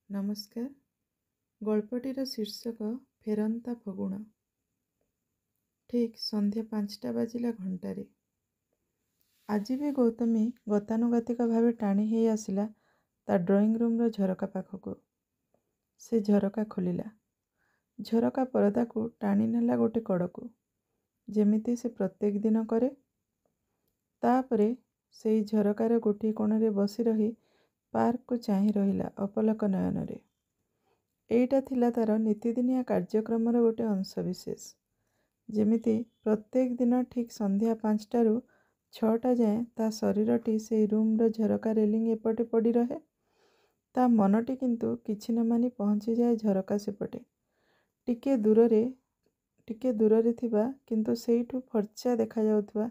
ନମସ୍କାର। ଗଳ୍ପଟିର ଶୀର୍ଷକ ଫେରନ୍ତା ଫଗୁଣ। ଠିକ୍ ସନ୍ଧ୍ୟା 5ଟା ବାଜିଲା ଘଣ୍ଟାରେ। ଆଜି ବି ଗୌତମୀ ଗତାନୁଗତିକ ଭାବେ ଟାଣି ହେଇ ଆସିଲା ତା ଡ୍ରଇଂ ରୁମ୍ର ଝରକା ପାଖକୁ। ସେ ଝରକା ଖୋଲିଲା। ଝରକା ପରଦାକୁ ଟାଣି ନେଲା ଗୋଟେ କଡ଼କୁ, ଯେମିତି ସେ ପ୍ରତ୍ୟେକ ଦିନ କରେ। ତା'ପରେ ସେଇ ଝରକାର ଗୋଟିଏ କୋଣରେ ବସି ରହି ପାର୍କକୁ ଚାହିଁ ରହିଲା ଅପଲକ ନୟନରେ। ଏଇଟା ଥିଲା ତା'ର ନିତିଦିନିଆ କାର୍ଯ୍ୟକ୍ରମର ଗୋଟେ ଅଂଶବିଶେଷ। ଯେମିତି ପ୍ରତ୍ୟେକ ଦିନ ଠିକ୍ ସନ୍ଧ୍ୟା 5ଟାରୁ 6ଟା ଯାଏଁ ତା ଶରୀରଟି ସେଇ ରୁମ୍ର ଝରକା ରେଲିଂ ଏପଟେ ପଡ଼ି ରହେ, ତା ମନଟି କିନ୍ତୁ କିଛି ନ ମାନି ପହଞ୍ଚିଯାଏ ଝରକା ସେପଟେ, ଟିକେ ଦୂରରେ ଥିବା କିନ୍ତୁ ସେଇଠୁ ଫର୍ଚ୍ଚା ଦେଖାଯାଉଥିବା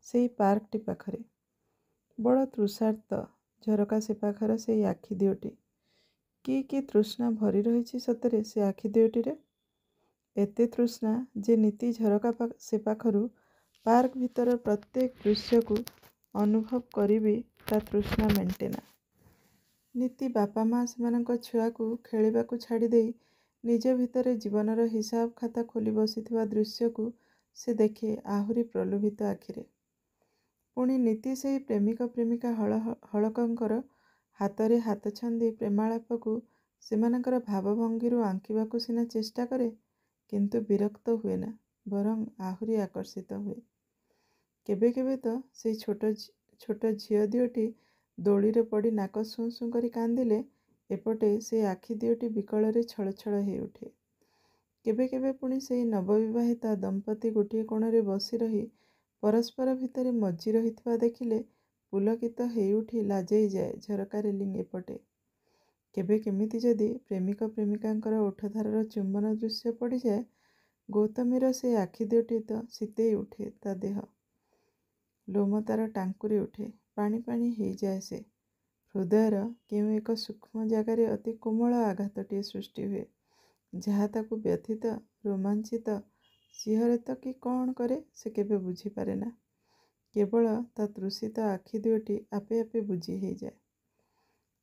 ସେଇ ପାର୍କଟି ପାଖରେ। ବଡ଼ ତୃଷାର୍ତ୍ତ ଝରକା ସେପାଖର ସେଇ ଆଖି ଦିଓଟି। କି କି ତୃଷ୍ଣା ଭରି ରହିଛି ସତରେ ସେ ଆଖି ଦୁଇଟିରେ! ଏତେ ତୃଷ୍ଣା ଯେ ନିତି ଝରକା ସେପାଖରୁ ପାର୍କ ଭିତରର ପ୍ରତ୍ୟେକ ଦୃଶ୍ୟକୁ ଅନୁଭବ କରି ବି ତା ତୃଷ୍ଣା ମେଣ୍ଟେନା। ନିତି ବାପା ମା ସେମାନଙ୍କ ଛୁଆକୁ ଖେଳିବାକୁ ଛାଡ଼ିଦେଇ ନିଜ ଭିତରେ ଜୀବନର ହିସାବ ଖାତା ଖୋଲି ବସିଥିବା ଦୃଶ୍ୟକୁ ସେ ଦେଖେ ଆହୁରି ପ୍ରଲୋଭିତ ଆଖିରେ। ପୁଣି ନିତି ସେଇ ପ୍ରେମିକ ପ୍ରେମିକା ହଳକଙ୍କର ହାତରେ ହାତ ଛନ୍ଦି ପ୍ରେମାଳାପକୁ ସେମାନଙ୍କର ଭାବଭଙ୍ଗୀରୁ ଆଙ୍କିବାକୁ ସିନା ଚେଷ୍ଟା କରେ, କିନ୍ତୁ ବିରକ୍ତ ହୁଏନା, ବରଂ ଆହୁରି ଆକର୍ଷିତ ହୁଏ। କେବେ କେବେ ତ ସେଇ ଛୋଟ ଛୋଟ ଝିଅ ଦିଓଟି ଦୋଳିରେ ପଡ଼ି ନାକ ସୁଁ ସୁଁ କରି କାନ୍ଦିଲେ ଏପଟେ ସେଇ ଆଖି ଦିଓଟି ବିକଳରେ ଛଳଛଳ ହେଇଉଠେ। କେବେ କେବେ ପୁଣି ସେଇ ନବବିବାହିତା ଦମ୍ପତି ଗୋଟିଏ କୋଣରେ ବସି ରହି ପରସ୍ପର ଭିତରେ ମଜ୍ଜି ରହିଥିବା ଦେଖିଲେ ପୁଲକିତ ହେଇଉଠି ଲାଜେଇ ଯାଏ ଝରକା ରେଲିଂ ଏପଟେ। କେବେ କେମିତି ଯଦି ପ୍ରେମିକ ପ୍ରେମିକାଙ୍କର ଓଠଧାରର ଚୁମ୍ବନ ଦୃଶ୍ୟ ପଡ଼ିଯାଏ, ଗୌତମୀର ସେ ଆଖି ଦୁଇଟି ତ ଶୀତେଇ ଉଠେ ତା ଦେହ। ଲୋମ ତାର ଟାଙ୍କୁରି ଉଠେ, ପାଣି ପାଣି ହେଇଯାଏ ସେ। ହୃଦୟର କେଉଁ ଏକ ସୂକ୍ଷ୍ମ ଜାଗାରେ ଅତି କୋମଳ ଆଘାତଟିଏ ସୃଷ୍ଟି ହୁଏ, ଯାହା ତାକୁ ବ୍ୟଥିତ, ରୋମାଞ୍ଚିତ, ଶିହରିତ କି କ'ଣ କରେ ସେ କେବେ ବୁଝିପାରେନା। କେବଳ ତା ତୃଷିତ ଆଖି ଦୁଇଟି ଆପେ ଆପେ ବୁଜି ହେଇଯାଏ।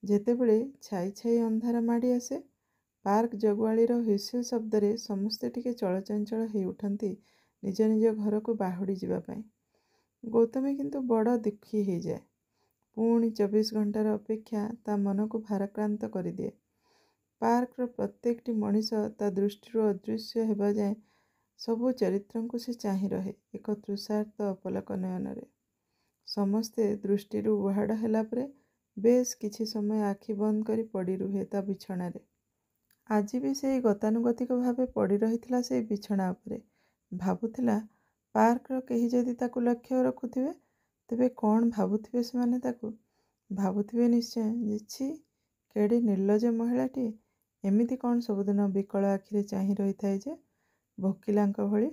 ଯେତେବେଳେ ଛାଇ ଛାଇ ଅନ୍ଧାର ମାଡ଼ି ଆସେ, ପାର୍କ ଜଗୁଆଳିର ହ୍ୱିସିଲ୍ ଶବ୍ଦରେ ସମସ୍ତେ ଟିକେ ଚଳଚଞ୍ଚଳ ହେଇଉଠନ୍ତି ନିଜ ନିଜ ଘରକୁ ବାହୁଡ଼ି ଯିବା ପାଇଁ। ଗୌତମୀ କିନ୍ତୁ ବଡ଼ ଦୁଃଖୀ ହେଇଯାଏ। ପୁଣି 24 ଘଣ୍ଟାର ଅପେକ୍ଷା ତା ମନକୁ ଭାରାକ୍ରାନ୍ତ କରିଦିଏ। ପାର୍କର ପ୍ରତ୍ୟେକଟି ମଣିଷ ତା ଦୃଷ୍ଟିରୁ ଅଦୃଶ୍ୟ ହେବା ଯାଏଁ ସବୁ ଚରିତ୍ରଙ୍କୁ ସେ ଚାହିଁ ରହେ ଏକ ତୃଷାର୍ତ୍ତ ଅପଲକ ନୟନରେ। ସମସ୍ତେ ଦୃଷ୍ଟିରୁ ଉହାଡ଼ ହେଲା ପରେ ବେଶ୍ କିଛି ସମୟ ଆଖି ବନ୍ଦ କରି ପଡ଼ି ରୁହେ ତା ବିଛଣାରେ। ଆଜି ବି ସେଇ ଗତାନୁଗତିକ ଭାବେ ପଡ଼ି ରହିଥିଲା ସେଇ ବିଛଣା ଉପରେ। ଭାବୁଥିଲା, ପାର୍କର କେହି ଯଦି ତାକୁ ଲକ୍ଷ୍ୟ ରଖୁଥିବେ, ତେବେ କ'ଣ ଭାବୁଥିବେ ସେମାନେ ତାକୁ? ଭାବୁଥିବେ ନିଶ୍ଚୟ ଯେ ଛି, କେଡ଼େ ନିର୍ଲଜ୍ଜ ମହିଳାଟିଏ! ଏମିତି କ'ଣ ସବୁଦିନ ବିକଳ ଆଖିରେ ଚାହିଁ ରହିଥାଏ ଯେ, ଭୋକିଲାଙ୍କ ଭଳି?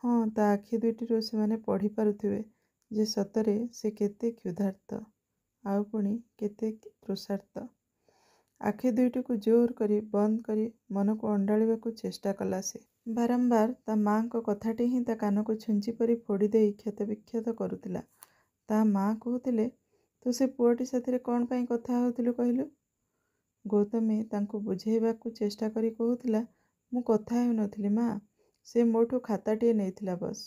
ହଁ, ତା ଆଖି ଦୁଇଟିରୁ ସେମାନେ ପଢ଼ି ପାରୁଥିବେ ଯେ ସତରେ ସେ କେତେ କ୍ଷୁଧାର୍ତ୍ତ, ଆଉ ପୁଣି କେତେ ତୃଷାର୍ତ୍ତ। ଆଖି ଦୁଇଟିକୁ ଜୋର କରି ବନ୍ଦ କରି ମନକୁ ଅଣ୍ଡାଳିବାକୁ ଚେଷ୍ଟା କଲା ସେ। ବାରମ୍ବାର ତା ମା'ଙ୍କ କଥାଟି ହିଁ ତା କାନକୁ ଛୁଞ୍ଚି ପରି ଫୋଡ଼ି ଦେଇ କ୍ଷତବିକ୍ଷତ କରୁଥିଲା। ତା ମା କହୁଥିଲେ, ତୁ ସେ ପୁଅଟି ସାଥିରେ କ'ଣ ପାଇଁ କଥା ହେଉଥିଲୁ କହିଲୁ? ଗୌତମୀ ତାଙ୍କୁ ବୁଝେଇବାକୁ ଚେଷ୍ଟା କରି କହୁଥିଲା, ମୁଁ କଥା ହେଉନଥିଲି ମା, ସେ ମୋଠୁ ଖାତାଟିଏ ନେଇଥିଲା ବସ୍।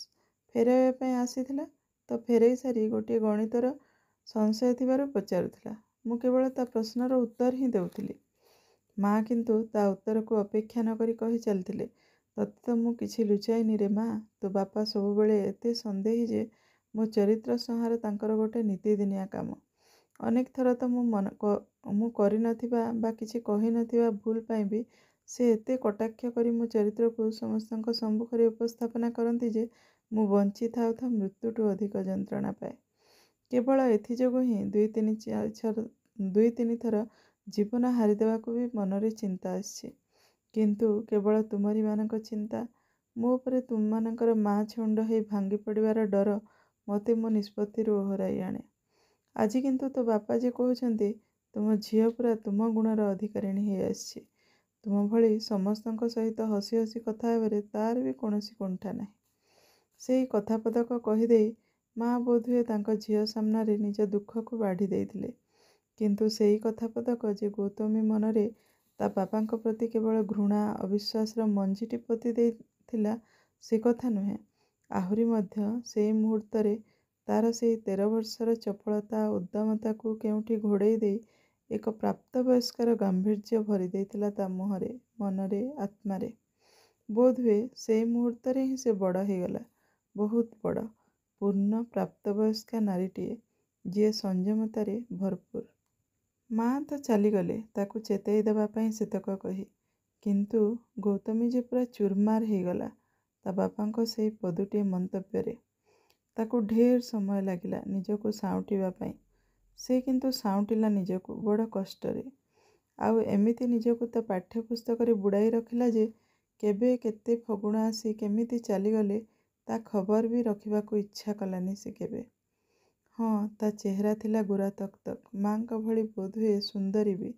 ଫେରାଇବା ପାଇଁ ଆସିଥିଲା ତ ଫେରେଇ ସାରି ଗୋଟିଏ ଗଣିତର ସଂଶୟ ଥିବାରୁ ପଚାରୁଥିଲା। ମୁଁ କେବଳ ତା ପ୍ରଶ୍ନର ଉତ୍ତର ହିଁ ଦେଉଥିଲି। ମା କିନ୍ତୁ ତା ଉତ୍ତରକୁ ଅପେକ୍ଷା ନ କରି କହି ଚାଲିଥିଲେ, ତତେ ତ ମୁଁ କିଛି ଲୁଚାଇନି ରେ ମା, ତୋ ବାପା ସବୁବେଳେ ଏତେ ସନ୍ଦେହୀ ଯେ ମୋ ଚରିତ୍ର ସଂହାର ତାଙ୍କର ଗୋଟେ ନିତିଦିନିଆ କାମ। ଅନେକ ଥର ତ ମୁଁ କରିନଥିବା ବା କିଛି କହିନଥିବା ଭୁଲ ପାଇଁ ବି ସେ ଏତେ କଟାକ୍ଷ କରି ମୋ ଚରିତ୍ରକୁ ସମସ୍ତଙ୍କ ସମ୍ମୁଖରେ ଉପସ୍ଥାପନା କରନ୍ତି ଯେ ମୁଁ ବଞ୍ଚି ଥାଉ ଥାଉ ମୃତ୍ୟୁଠୁ ଅଧିକ ଯନ୍ତ୍ରଣା ପାଏ। କେବଳ ଏଥିଯୋଗୁଁ ହିଁ ଦୁଇ ତିନି ଥର ଜୀବନ ହାରିଦେବାକୁ ବି ମନରେ ଚିନ୍ତା ଆସିଛି। କିନ୍ତୁ କେବଳ ତୁମରିମାନଙ୍କ ଚିନ୍ତା, ମୋ ଉପରେ ତୁମମାନଙ୍କର ମା ଛେଉଣ୍ଡ ହେଇ ଭାଙ୍ଗି ପଡ଼ିବାର ଡର ମୋତେ ମୋ ନିଷ୍ପତ୍ତିରୁ ଓହରାଇ ଆଣେ। ଆଜି କିନ୍ତୁ ତୋ ବାପା ଯେ କହୁଛନ୍ତି, ତୁମ ଝିଅ ପୂରା ତୁମ ଗୁଣର ଅଧିକାରିଣୀ ହେଇ ଆସିଛି। ତୁମ ଭଳି ସମସ୍ତଙ୍କ ସହିତ ହସି ହସି କଥା ହେବାରେ ତା'ର ବି କୌଣସି କୁଣ୍ଠା ନାହିଁ। ସେଇ କଥା ପଦକ କହିଦେଇ ମା ବୋଧହୁଏ ତାଙ୍କ ଝିଅ ସାମ୍ନାରେ ନିଜ ଦୁଃଖକୁ ବାଢ଼ି ଦେଇଥିଲେ। କିନ୍ତୁ ସେଇ କଥା ପଦକ ଯେ ଗୌତମୀ ମନରେ ତା ବାପାଙ୍କ ପ୍ରତି କେବଳ ଘୃଣା, ଅବିଶ୍ୱାସର ମଞ୍ଜିଟି ପୋତି ଦେଇଥିଲା ସେ କଥା ନୁହେଁ, ଆହୁରି ମଧ୍ୟ ସେଇ ମୁହୂର୍ତ୍ତରେ ତା'ର ସେଇ 13 ବର୍ଷର ଚପଳତା, ଉଦ୍ଦାମତାକୁ କେଉଁଠି ଘୋଡ଼େଇ ଦେଇ ଏକ ପ୍ରାପ୍ତବୟସ୍କାର ଗାମ୍ଭୀର୍ଯ୍ୟ ଭରି ଦେଇଥିଲା ତା ମୁହଁରେ, ମନରେ, ଆତ୍ମାରେ। ବୋଧହୁଏ ସେଇ ମୁହୂର୍ତ୍ତରେ ହିଁ ସେ ବଡ଼ ହେଇଗଲା, ବହୁତ ବଡ଼, ପୂର୍ଣ୍ଣ ପ୍ରାପ୍ତବୟସ୍କା ନାରୀଟିଏ, ଯିଏ ସଂଯମତାରେ ଭରପୁର। ମା ତ ଚାଲିଗଲେ ତାକୁ ଚେତାଇ ଦେବା ପାଇଁ ସେତକ କହି, କିନ୍ତୁ ଗୌତମୀ ଯେ ପୂରା ଚୁରମାର ହେଇଗଲା ତା ବାପାଙ୍କ ସେଇ ପଦୁଟିଏ ମନ୍ତବ୍ୟରେ। ତାକୁ ଢେର ସମୟ ଲାଗିଲା ନିଜକୁ ସାଉଁଟିବା ପାଇଁ। ସେ କିନ୍ତୁ ସାଉଁଟିଲା ନିଜକୁ ବଡ଼ କଷ୍ଟରେ। ଆଉ ଏମିତି ନିଜକୁ ତା ପାଠ୍ୟପୁସ୍ତକରେ ବୁଡ଼ାଇ ରଖିଲା ଯେ କେବେ କେତେ ଫଗୁଣ ଆସି କେମିତି ଚାଲିଗଲେ ତା ଖବର ବି ରଖିବାକୁ ଇଚ୍ଛା କଲାନି ସେ କେବେ। ହଁ, ତା ଚେହେରା ଥିଲା ଗୋରା ତକ୍ ତକ୍, ମା'ଙ୍କ ଭଳି ବୋଧହୁଏ ସୁନ୍ଦରୀ ବି।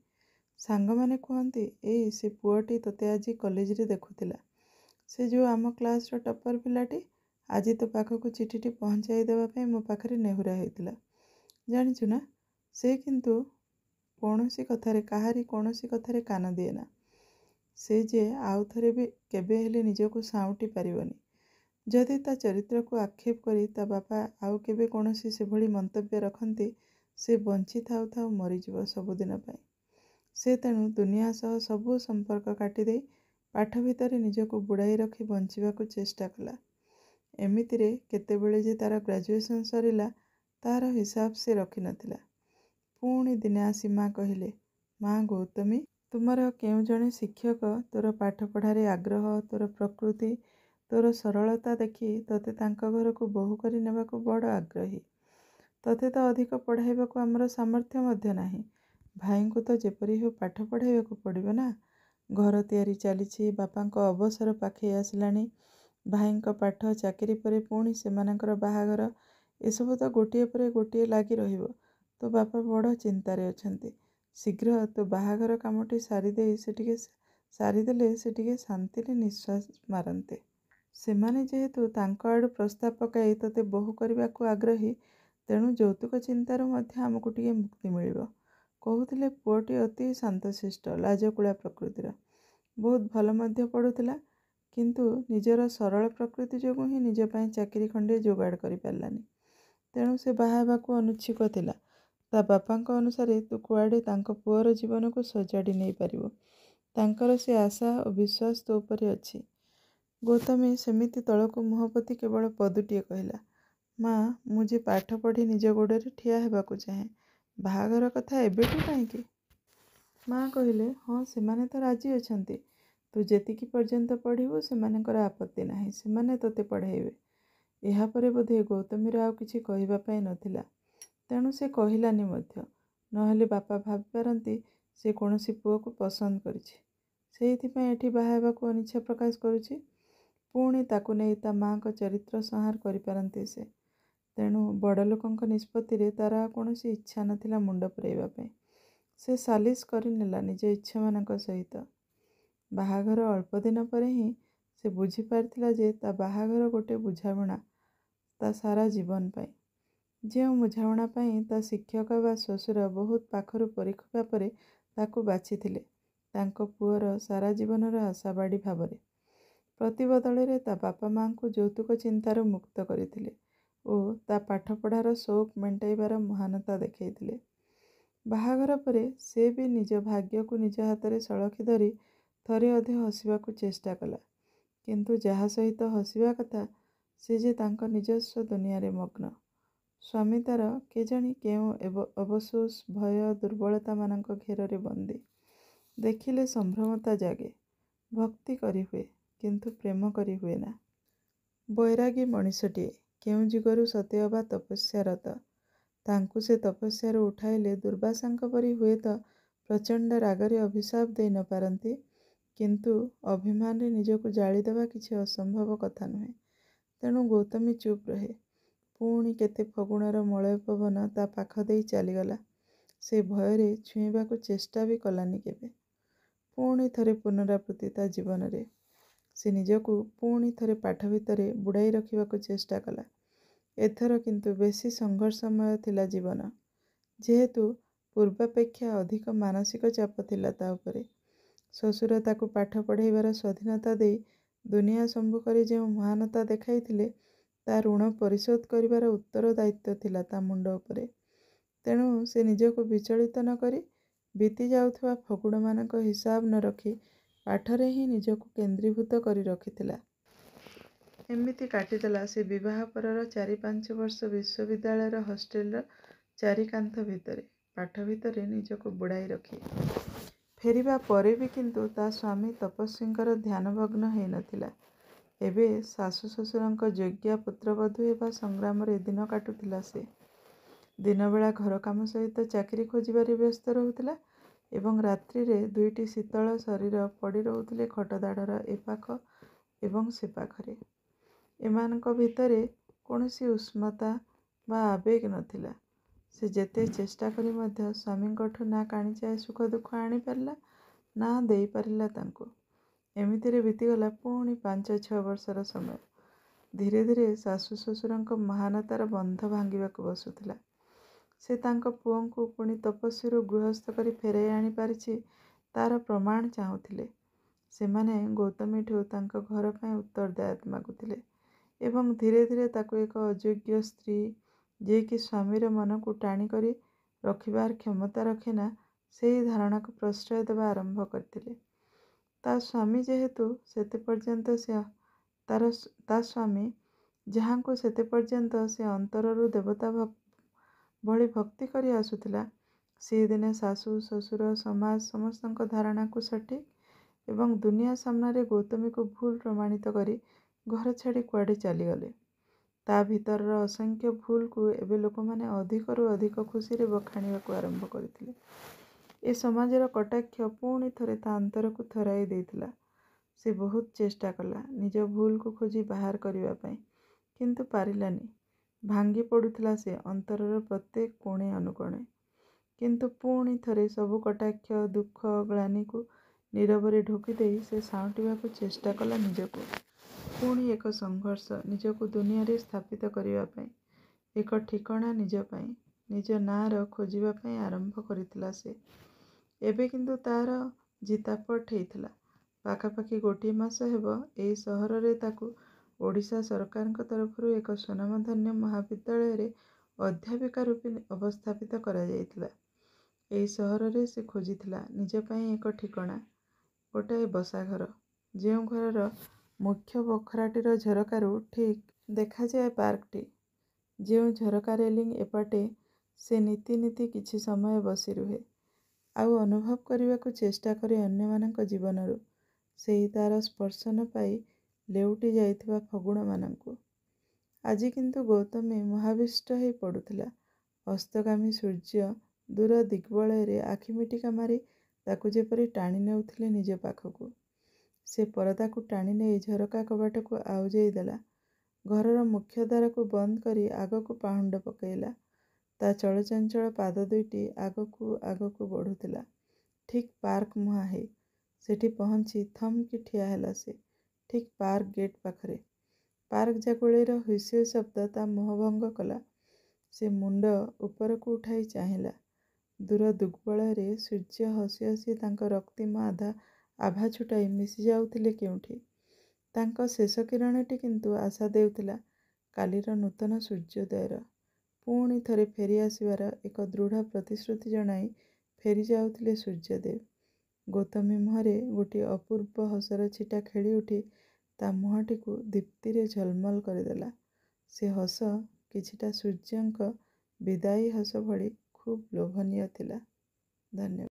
ସାଙ୍ଗମାନେ କୁହନ୍ତି, ଏଇ ସେ ପୁଅଟି ତୋତେ ଆଜି କଲେଜରେ ଦେଖୁଥିଲା। ସେ ଯେଉଁ ଆମ କ୍ଲାସ୍ର ଟପର୍ ପିଲାଟି, ଆଜି ତୋ ପାଖକୁ ଚିଠିଟି ପହଞ୍ଚାଇ ଦେବା ପାଇଁ ମୋ ପାଖରେ ନେହୁରା ହେଇଥିଲା। ଜାଣିଛୁ ନା, ସେ କିନ୍ତୁ କୌଣସି କଥାରେ, କାହାରି କୌଣସି କଥାରେ କାନ ଦିଏନା। ସେ ଯେ ଆଉ ଥରେ ବି କେବେ ହେଲେ ନିଜକୁ ସାଉଁଟି ପାରିବନି। ଯଦି ତା ଚରିତ୍ରକୁ ଆକ୍ଷେପ କରି ତା ବାପା ଆଉ କେବେ କୌଣସି ସେଭଳି ମନ୍ତବ୍ୟ ରଖନ୍ତି, ସେ ବଞ୍ଚି ଥାଉ ଥାଉ ମରିଯିବ ସବୁଦିନ ପାଇଁ। ସେ ତେଣୁ ଦୁନିଆ ସହ ସବୁ ସମ୍ପର୍କ କାଟିଦେଇ ପାଠ ଭିତରେ ନିଜକୁ ବୁଡ଼ାଇ ରଖି ବଞ୍ଚିବାକୁ ଚେଷ୍ଟା କଲା। ଏମିତିରେ କେତେବେଳେ ଯେ ତା'ର ଗ୍ରାଜୁଏସନ୍ ସରିଲା ତା'ର ହିସାବ ସେ ରଖିନଥିଲା। ପୁଣି ଦିନେ ଆସି ମା କହିଲେ, ମା ଗୌତମୀ, ତୁମର କେଉଁ ଜଣେ ଶିକ୍ଷକ ତୋର ପାଠପଢ଼ାରେ ଆଗ୍ରହ, ତୋର ପ୍ରକୃତି, ତୋର ସରଳତା ଦେଖି ତୋତେ ତାଙ୍କ ଘରକୁ ବୋହୂ କରି ନେବାକୁ ବଡ଼ ଆଗ୍ରହୀ। ତୋତେ ତ ଅଧିକ ପଢ଼ାଇବାକୁ ଆମର ସାମର୍ଥ୍ୟ ମଧ୍ୟ ନାହିଁ। ଭାଇଙ୍କୁ ତ ଯେପରି ହେଉ ପାଠ ପଢ଼ାଇବାକୁ ପଡ଼ିବ ନା। ଘର ତିଆରି ଚାଲିଛି, ବାପାଙ୍କ ଅବସର ପାଖେଇ ଆସିଲାଣି, ଭାଇଙ୍କ ପାଠ, ଚାକିରି ପରେ ପୁଣି ସେମାନଙ୍କର ବାହାଘର, ଏସବୁ ତ ଗୋଟିଏ ପରେ ଗୋଟିଏ ଲାଗି ରହିବ। ତୋ ବାପା ବଡ଼ ଚିନ୍ତାରେ ଅଛନ୍ତି। ଶୀଘ୍ର ତୋ ବାହାଘର କାମଟି ସାରିଦେଇ ସେ ଟିକେ ସାରିଦେଲେ ସେ ଟିକେ ଶାନ୍ତିରେ ନିଶ୍ୱାସ ମାରନ୍ତେ। ସେମାନେ ଯେହେତୁ ତାଙ୍କ ଆଡ଼ୁ ପ୍ରସ୍ତାବ ପକାଇ ତୋତେ ବୋହୂ କରିବାକୁ ଆଗ୍ରହୀ, ତେଣୁ ଯୌତୁକ ଚିନ୍ତାରୁ ମଧ୍ୟ ଆମକୁ ଟିକେ ମୁକ୍ତି ମିଳିବ। କହୁଥିଲେ ପୁଅଟି ଅତି ଶାନ୍ତଶିଷ୍ଟ, ଲାଜକୁଳା ପ୍ରକୃତିର, ବହୁତ ଭଲ ମଧ୍ୟ ପଢ଼ୁଥିଲା, କିନ୍ତୁ ନିଜର ସରଳ ପ୍ରକୃତି ଯୋଗୁଁ ହିଁ ନିଜ ପାଇଁ ଚାକିରି ଖଣ୍ଡିଏ ଯୋଗାଡ଼ କରିପାରିଲାନି। ତେଣୁ ସେ ବାହା ହେବାକୁ ଅନିଚ୍ଛୁକ ଥିଲା। ତା ବାପାଙ୍କ ଅନୁସାରେ ତୁ କୁଆଡ଼େ ତାଙ୍କ ପୁଅର ଜୀବନକୁ ସଜାଡ଼ି ନେଇପାରିବୁ। ତାଙ୍କର ସେ ଆଶା ଓ ବିଶ୍ୱାସ ତୋ ଉପରେ ଅଛି। ଗୌତମୀ ସେମିତି ତଳକୁ ମୁହଁ ପୋତି କେବଳ ପଦୁଟିଏ କହିଲା, ମା, ମୁଁ ଯେ ପାଠ ପଢ଼ି ନିଜ ଗୋଡ଼ରେ ଠିଆ ହେବାକୁ ଚାହେଁ, ବାହାଘର କଥା ଏବେଠୁ କାହିଁକି? ମା କହିଲେ, ହଁ, ସେମାନେ ତ ରାଜି ଅଛନ୍ତି। ତୁ ଯେତିକି ପର୍ଯ୍ୟନ୍ତ ପଢ଼ିବୁ ସେମାନଙ୍କର ଆପତ୍ତି ନାହିଁ, ସେମାନେ ତୋତେ ପଢ଼ାଇବେ। ଏହାପରେ ବୋଧେ ଗୌତମୀର ଆଉ କିଛି କହିବା ପାଇଁ ନଥିଲା, ତେଣୁ ସେ କହିଲାନି ମଧ୍ୟ। ନହେଲେ ବାପା ଭାବିପାରନ୍ତି ସେ କୌଣସି ପୁଅକୁ ପସନ୍ଦ କରିଛି, ସେଇଥିପାଇଁ ଏଠି ବାହା ହେବାକୁ ଅନିଚ୍ଛା ପ୍ରକାଶ କରୁଛି। ପୁଣି ତାକୁ ନେଇ ତା ମା'ଙ୍କ ଚରିତ୍ର ସଂହାର କରିପାରନ୍ତି ସେ। ତେଣୁ ବଡ଼ଲୋକଙ୍କ ନିଷ୍ପତ୍ତିରେ ତା'ର ଆଉ କୌଣସି ଇଚ୍ଛା ନଥିଲା ମୁଣ୍ଡ ପୂରାଇବା ପାଇଁ। ସେ ସାଲିସ କରିନେଲା ନିଜ ଇଚ୍ଛାମାନଙ୍କ ସହିତ। ବାହାଘର ଅଳ୍ପ ଦିନ ପରେ ହିଁ ସେ ବୁଝିପାରିଥିଲା ଯେ ତା ବାହାଘର ଗୋଟେ ବୁଝାମଣା ତା ସାରା ଜୀବନ ପାଇଁ। ଯେଉଁ ବୁଝାମଣା ପାଇଁ ତା ଶିକ୍ଷକ ବା ଶ୍ୱଶୁର ବହୁତ ପାଖରୁ ପରୀଖିବା ପରେ ତାକୁ ବାଛିଥିଲେ ତାଙ୍କ ପୁଅର ସାରା ଜୀବନର ଆଶାବାଡ଼ି ଭାବରେ। ପ୍ରତିବଦଳରେ ତା ବାପା ମା'ଙ୍କୁ ଯୌତୁକ ଚିନ୍ତାରୁ ମୁକ୍ତ କରିଥିଲେ ଓ ତା ପାଠପଢ଼ାର ସଉକ ମେଣ୍ଟାଇବାର ମହାନତା ଦେଖାଇଥିଲେ। ବାହାଘର ପରେ ସେ ବି ନିଜ ଭାଗ୍ୟକୁ ନିଜ ହାତରେ ସଳଖି ଧରି ଥରେ ଅଧେ ହସିବାକୁ ଚେଷ୍ଟା କଲା, କିନ୍ତୁ ଯାହା ସହିତ ହସିବା କଥା ସେ ଯେ ତାଙ୍କ ନିଜସ୍ୱ ଦୁନିଆରେ ମଗ୍ନ। ସ୍ୱାମୀ ତା'ର କେଜାଣି କେଉଁ ଅବସୋସ, ଭୟ, ଦୁର୍ବଳତାମାନଙ୍କ ଘେରରେ ବନ୍ଦୀ। ଦେଖିଲେ ସମ୍ଭ୍ରମତା ଜାଗେ, ଭକ୍ତି କରିହୁଏ, କିନ୍ତୁ ପ୍ରେମ କରି ହୁଏନା। ବୈରାଗୀ ମଣିଷଟିଏ କେଉଁ ଯୁଗରୁ ସତେ ଅବା ତପସ୍ୟାରତ। ତାଙ୍କୁ ସେ ତପସ୍ୟାରୁ ଉଠାଇଲେ ଦୁର୍ବାସାଙ୍କ ପରି ହୁଏତ ପ୍ରଚଣ୍ଡ ରାଗରେ ଅଭିଶାପ ଦେଇ ନ ପାରନ୍ତି, କିନ୍ତୁ ଅଭିମାନରେ ନିଜକୁ ଜାଳିଦେବା କିଛି ଅସମ୍ଭବ କଥା ନୁହେଁ। ତେଣୁ ଗୌତମୀ ଚୁପ୍ ରହେ। ପୁଣି କେତେ ଫଗୁଣର ମଳୟ ପବନ ତା ପାଖ ଦେଇ ଚାଲିଗଲା, ସେ ଭୟରେ ଛୁଇଁବାକୁ ଚେଷ୍ଟା ବି କଲାନି କେବେ। ପୁଣି ଥରେ ପୁନରାବୃତ୍ତି ତା ଜୀବନରେ। ସେ ନିଜକୁ ପୁଣି ଥରେ ପାଠ ଭିତରେ ବୁଡ଼ାଇ ରଖିବାକୁ ଚେଷ୍ଟା କଲା। ଏଥର କିନ୍ତୁ ବେଶୀ ସଂଘର୍ଷମୟ ଥିଲା ଜୀବନ, ଯେହେତୁ ପୂର୍ବାପେକ୍ଷା ଅଧିକ ମାନସିକ ଚାପ ଥିଲା ତା ଉପରେ। ଶ୍ୱଶୁର ତାକୁ ପାଠ ପଢ଼ାଇବାର ସ୍ୱାଧୀନତା ଦେଇ ଦୁନିଆ ସମ୍ମୁଖରେ ଯେଉଁ ମହାନତା ଦେଖାଇଥିଲେ, ତା ଋଣ ପରିଶୋଧ କରିବାର ଉତ୍ତରଦାୟିତ୍ୱ ଥିଲା ତା ମୁଣ୍ଡ ଉପରେ। ତେଣୁ ସେ ନିଜକୁ ବିଚଳିତ ନ କରି, ବିତି ଯାଉଥିବା ଫଗୁଣମାନଙ୍କ ହିସାବ ନ ରଖି ପାଠରେ ହିଁ ନିଜକୁ କେନ୍ଦ୍ରୀଭୂତ କରି ରଖିଥିଲା। ଏମିତି କାଟିଦେଲା ସେ ବିବାହ ପରର 4-5 ବର୍ଷ ବିଶ୍ୱବିଦ୍ୟାଳୟର ହଷ୍ଟେଲର ଚାରିକାନ୍ଥ ଭିତରେ, ପାଠ ଭିତରେ ନିଜକୁ ବୁଡ଼ାଇ ରଖି। ଫେରିବା ପରେ ବି କିନ୍ତୁ ତା ସ୍ୱାମୀ ତପସ୍ୱୀଙ୍କର ଧ୍ୟାନଭଗ୍ନ ହେଇ ନଥିଲା। ଏବେ ଶାଶୁ ଶ୍ୱଶୁରଙ୍କ ଯୋଗ୍ୟା ପୁତ୍ରବଧୂ ହେବା ସଂଗ୍ରାମରେ ଦିନ କାଟୁଥିଲା ସେ। ଦିନବେଳା ଘରକାମ ସହିତ ଚାକିରି ଖୋଜିବାରେ ବ୍ୟସ୍ତ ରହୁଥିଲା ଏବଂ ରାତ୍ରିରେ ଦୁଇଟି ଶୀତଳ ଶରୀର ପଡ଼ି ରହୁଥିଲେ ଖଟଦାଢ଼ର ଏପାଖ ଏବଂ ସେପାଖରେ। ଏମାନଙ୍କ ଭିତରେ କୌଣସି ଉଷ୍ମତା ବା ଆବେଗ ନଥିଲା। ସେ ଯେତେ ଚେଷ୍ଟା କରି ମଧ୍ୟ ସ୍ୱାମୀଙ୍କଠୁ ନା କାଣିଚାଏ ସୁଖ ଦୁଃଖ ଆଣିପାରିଲା, ନା ଦେଇପାରିଲା ତାଙ୍କୁ। ଏମିତିରେ ବିତିଗଲା ପୁଣି 5-6 ବର୍ଷର ସମୟ। ଧୀରେ ଧୀରେ ଶାଶୁ ଶ୍ୱଶୁରଙ୍କ ମହାନତାର ବନ୍ଧ ଭାଙ୍ଗିବାକୁ ବସୁଥିଲା। ସେ ତାଙ୍କ ପୁଅଙ୍କୁ ପୁଣି ତପସ୍ୱୀରୁ ଗୃହସ୍ଥ କରି ଫେରାଇ ଆଣିପାରିଛି ତା'ର ପ୍ରମାଣ ଚାହୁଁଥିଲେ। ସେମାନେ ଗୌତମୀଠୁ ତାଙ୍କ ଘର ପାଇଁ ଉତ୍ତରଦାୟିତ୍ୱ ମାଗୁଥିଲେ ଏବଂ ଧୀରେ ଧୀରେ ତାକୁ ଏକ ଅଯୋଗ୍ୟ ସ୍ତ୍ରୀ, ଯିଏକି ସ୍ୱାମୀର ମନକୁ ଟାଣିକରି ରଖିବାର କ୍ଷମତା ରଖେନା, ସେହି ଧାରଣାକୁ ପ୍ରଶ୍ରୟ ଦେବା ଆରମ୍ଭ କରିଥିଲେ। ତା ସ୍ୱାମୀ ଯେହେତୁ ସେତେ ପର୍ଯ୍ୟନ୍ତ ସେ ତା ସ୍ୱାମୀ ଯାହାଙ୍କୁ ସେତେ ପର୍ଯ୍ୟନ୍ତ ସେ ଅନ୍ତରରୁ ଦେବତା ଭଳି ଭକ୍ତି କରି ଆସୁଥିଲା, ସିଏ ଦିନେ ଶାଶୁ ଶ୍ୱଶୁର ସମାଜ ସମସ୍ତଙ୍କ ଧାରଣାକୁ ସଠିକ୍ ଏବଂ ଦୁନିଆ ସାମ୍ନାରେ ଗୌତମୀକୁ ଭୁଲ ପ୍ରମାଣିତ କରି ଘର ଛାଡ଼ି କୁଆଡ଼େ ଚାଲିଗଲେ। ତା ଭିତରର ଅସଂଖ୍ୟ ଭୁଲକୁ ଏବେ ଲୋକମାନେ ଅଧିକରୁ ଅଧିକ ଖୁସିରେ ବଖାଣିବାକୁ ଆରମ୍ଭ କରିଥିଲେ। ଏ ସମାଜର କଟାକ୍ଷ ପୁଣି ଥରେ ତା ଅନ୍ତରକୁ ଥରାଇ ଦେଇଥିଲା। ସେ ବହୁତ ଚେଷ୍ଟା କଲା ନିଜ ଭୁଲକୁ ଖୋଜି ବାହାର କରିବା ପାଇଁ, କିନ୍ତୁ ପାରିଲାନି। ଭାଙ୍ଗି ପଡ଼ୁଥିଲା ସେ ଅନ୍ତରର ପ୍ରତ୍ୟେକ କୋଣେ ଅନୁକୋଣେ। କିନ୍ତୁ ପୁଣି ଥରେ ସବୁ କଟାକ୍ଷ, ଦୁଃଖ, ଗ୍ଳାନିକୁ ନୀରବରେ ଢୋକିଦେଇ ସେ ସାଉଁଟିବାକୁ ଚେଷ୍ଟା କଲା ନିଜକୁ। ପୁଣି ଏକ ସଂଘର୍ଷ ନିଜକୁ ଦୁନିଆରେ ସ୍ଥାପିତ କରିବା ପାଇଁ, ଏକ ଠିକଣା ନିଜ ପାଇଁ, ନିଜ ନାଁର ଖୋଜିବା ପାଇଁ ଆରମ୍ଭ କରିଥିଲା ସେ। ଏବେ କିନ୍ତୁ ତା'ର ଜିତାପଟ ହେଇଥିଲା। ପାଖାପାଖି ଗୋଟିଏ ମାସ ହେବ ଏଇ ସହରରେ ତାକୁ ଓଡ଼ିଶା ସରକାରଙ୍କ ତରଫରୁ ଏକ ସ୍ୱନାମଧନ୍ୟ ମହାବିଦ୍ୟାଳୟରେ ଅଧ୍ୟାପିକା ରୂପେ ଅବସ୍ଥାପିତ କରାଯାଇଥିଲା। ଏଇ ସହରରେ ସେ ଖୋଜିଥିଲା ନିଜ ପାଇଁ ଏକ ଠିକଣା, ଗୋଟାଏ ବସାଘର, ଯେଉଁ ଘରର ମୁଖ୍ୟ ବଖରାଟିର ଝରକାରୁ ଠିକ୍ ଦେଖାଯାଏ ପାର୍କଟି, ଯେଉଁ ଝରକା ରେଲିଂ ଏପଟେ ସେ ନିତି ନିତି କିଛି ସମୟ ବସି ରୁହେ ଆଉ ଅନୁଭବ କରିବାକୁ ଚେଷ୍ଟା କରେ ଅନ୍ୟମାନଙ୍କ ଜୀବନରୁ ସେଇ ତା'ର ସ୍ପର୍ଶ ନ ପାଇ ଲେଉଟି ଯାଇଥିବା ଫଗୁଣମାନଙ୍କୁ। ଆଜି କିନ୍ତୁ ଗୌତମୀ ମହାବିଷ୍ଟ ହେଇ ପଡ଼ୁଥିଲା। ଅସ୍ତଗାମୀ ସୂର୍ଯ୍ୟ ଦୂର ଦିଗ୍ବଳୟରେ ଆଖି ମିଟିକା ମାରି ତାକୁ ଯେପରି ଟାଣି ନେଉଥିଲେ ନିଜ ପାଖକୁ। ସେ ପରଦାକୁ ଟାଣି ନେଇ ଝରକା କବାଟକୁ ଆଉଜେଇ ଦେଲା। ଘରର ମୁଖ୍ୟ ଦ୍ୱାରକୁ ବନ୍ଦ କରି ଆଗକୁ ପାହୁଣ୍ଡ ପକାଇଲା। ତା ଚଳଚଞ୍ଚଳ ପାଦ ଦୁଇଟି ଆଗକୁ ଆଗକୁ ବଢ଼ୁଥିଲା, ଠିକ୍ ପାର୍କ ମୁହାଁ ହେଇ। ସେଠି ପହଞ୍ଚି ଥମକି ଠିଆ ହେଲା ସେ, ଠିକ୍ ପାର୍କ ଗେଟ୍ ପାଖରେ। ପାର୍କ ଜାଗୁଳେଇର ହୁଇସିଲ୍ ଶବ୍ଦ ତା ମୋହଭଙ୍ଗ କଲା। ସେ ମୁଣ୍ଡ ଉପରକୁ ଉଠାଇ ଚାହିଁଲା। ଦୂର ଦିଗ୍ବଳୟରେ ସୂର୍ଯ୍ୟ ହସି ହସି ତାଙ୍କ ରକ୍ତିମ ଆଭା ଛୁଟାଇ ମିଶିଯାଉଥିଲେ କେଉଁଠି। ତାଙ୍କ ଶେଷ କିରଣଟି କିନ୍ତୁ ଆଶା ଦେଉଥିଲା କାଲିର ନୂତନ ସୂର୍ଯ୍ୟୋଦୟର। ପୁଣି ଥରେ ଫେରି ଆସିବାର ଏକ ଦୃଢ଼ ପ୍ରତିଶ୍ରୁତି ଜଣାଇ ଫେରିଯାଉଥିଲେ ସୂର୍ଯ୍ୟଦେବ। ଗୌତମୀ ମୁହଁରେ ଗୋଟିଏ ଅପୂର୍ବ ହସର ଛିଟା ଖେଳିଉଠି ତା ମୁହଁଟିକୁ ଦୀପ୍ତିରେ ଝଲମଲ କରିଦେଲା। ସେ ହସ କିଛିଟା ସୂର୍ଯ୍ୟଙ୍କ ବିଦାୟୀ ହସ ଭଳି ଖୁବ୍ ଲୋଭନୀୟ ଥିଲା। ଧନ୍ୟବାଦ।